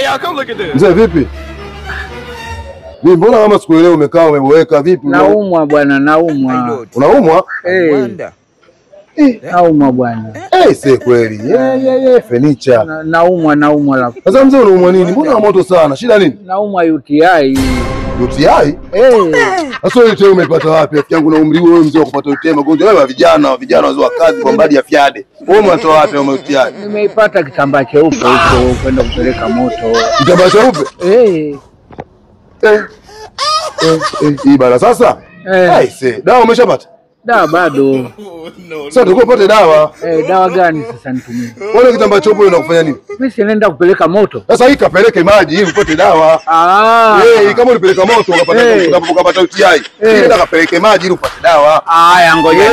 y'all, come look at this. Mzee vipi? Mimi mbona kama sikuelewi umekaa umeboeka vipi? Naumwa bwana, naumwa. Unaumwa? Eh. Naumwa bwana. Eh, si kweli. Ye, fenicha. Naumwa naumwa la. Sasa mzee unaumwa nini? Mbona moto sana? Shida nini? Naumwa UTI. UTI? Eh. Sasa UTI umepata wapi? Rafiki yangu na umri wewe mzee wa kupata UTI magonjwa wewe vijana, vijana wazee wa kazi kwa mbali ya fyade. Wewe umetoa wapi wewe UTI? Nimeipata kitambaa cheupe huko kwenda kupeleka moto. Kitambaa cheupe? Eh. Eh. Hii bana sasa? Eh. Aise, dawa umeshapata? Dawa bado. Sasa tulikuwa upate dawa. Eh, dawa gani sasa nitumie? Wewe kitambaa cheupe unakufanya nini? Mimi si naenda kupeleka moto. Sasa hii kapeleke maji ili upate dawa. Ah. Eh, kama ulipeleka moto ukapata ukapata UTI. Nenda kapeleke maji ili upate dawa. Haya ngoja.